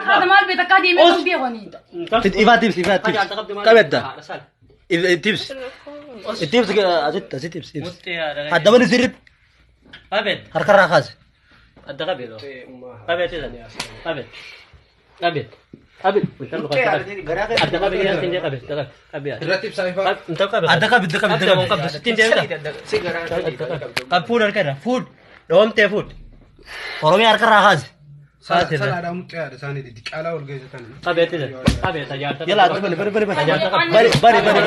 Harakaata maal beekta akka deemee kan beekani. Ifaa tibsi ifaa tibsi. Qabedda. Tibsi. Tibsi asitti asitti ibsi ibsi. Adda bani sirriitti Qabed. harkarraa kaase. Adda qabed. Qabed qabed. Qabed. Qabed. Adda qabed yaa qabed qabed. Irratti ibsaa ifaa. Adda qabi adda qabi adda qabi. Sittiin deemta. Qab fuudh harka irra fuudh. Dhoomtee fuudh. Oromiyaa harkarraa kaase. Salaadhaa muxxee haadha isaanii diqaalaa ol geessisan. Qabed qabed tajaajila. Yala adda bani bani bani bani. Bani bani bani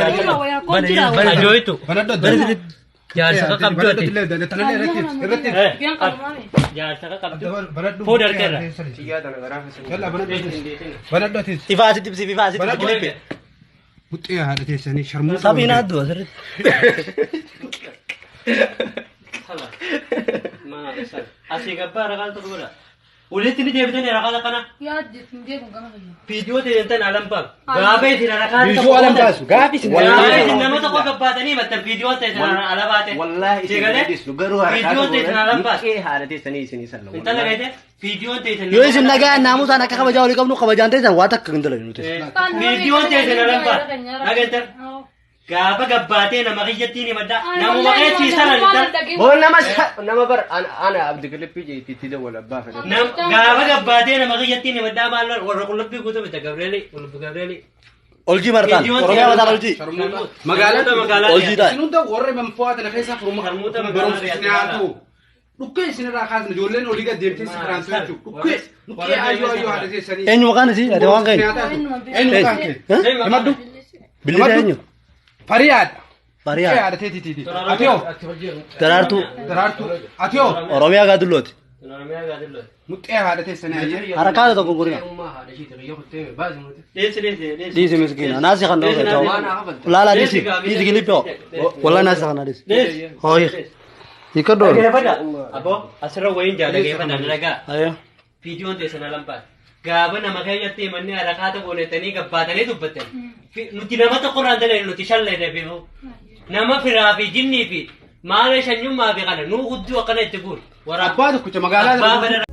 bani. Bani Ajooytu. Banadhu Bani sirriitti. Jaarsa qabdu ati. Irratti ibsi. Irratti ibsi. Biyyan qabu maami. Jaarsa qabdu. Banadhu. Fuudh harka irra. Yalla banadhu. Banadhu atis. Ifaa asitti ibsi ifaa asitti ibsi kilippe. Muxxee haadha teessanii sharmuu. Sabiin addu asirratti. Asii gabbaa ragaa tokko godha. Walitti ni deebitanii ragaa kana. Yaadde hin deemu gama kiyya. Viidiyoo ta'e alam baasu. Gaafa isin ragaa Viidiyoo alam baasu. Gaafi isin Gaafa isin nama tokko gabbaatanii himattan viidiyoo ta'e sana ala baate. Wallaahi isin gadhiisnu garuu Viidiyoo ta'e sana alam baasu. Muxxee haadha teessanii isin isa lawa. Intala beekte viidiyoo ta'e sana. Yoo isin nagaan naamusaan akka kabajaa walii qabnu kabajaan ta'e waa takka hin dalagnu nuti. Viidiyoo ta'e sana alam baasu. Dhageettan. Gaafa gabbaatee nama kiyyattiin himadda. Namuma keessi sana intala. Boo nama nama bar ana abdi kilippii jeetii dawwal abbaa fedhe. Gaafa gabbaatee nama kiyyattiin himaddaa maal warra qullubbii guutuu miti Gabreelii qullubbii Gabreelii. Oljii martaan. Oromiyaa mataan oljii. Magaalaa magaalaa. Oljii taa'e. Isin hunda warra manfa'aa tana keessaa furuma Harmuuta magaalaa barumsa isin haa ta'u. Dhukkee isin irraa kaasne ijoolleen olii gad deemtee si kiraantu jechuudha. Dhukkee dhukkee ayyoo ayyoo haadha teessanii. Eenyu maqaan isii? Ati waan keenyu. Eenyu maqaan kee? Himadhu. Bilisa eenyu? Fariyaadha. Fariyaa. Dhukkee haadha teetiitiiti. Ati hoo? Daraartuu. Daraartuu. Ati hoo? Oromiyaa gaadullooti. Muxxee haadha teessanii ayyee. Harakaata tokko gurina. Dhiisi dhiisi dhiisi. Dhiisi miskiina. Naasi kan dhoofe ta'u. Laala dhiisi. Dhiisi kilippoo. Walaa naasi kan dhiisi. Hooyi. Hiika dhoor. Dhageeffadha. Aboo asirra wayiin jaa dhageeffadha dhagaa. Ayo. Viidiyoon teessan alan baase. Gaafa nama keenyatti himannee harakaata goonetanii gabbaatanii dubbattan. Nuti nama tokko irraan dalee nuti shallee beeku. Nama firaa fi jinnii fi maala shanyummaa fi kana nuu gudduu akkana itti guur. Abbaa tokkicha magaalaa Abbaa fedha.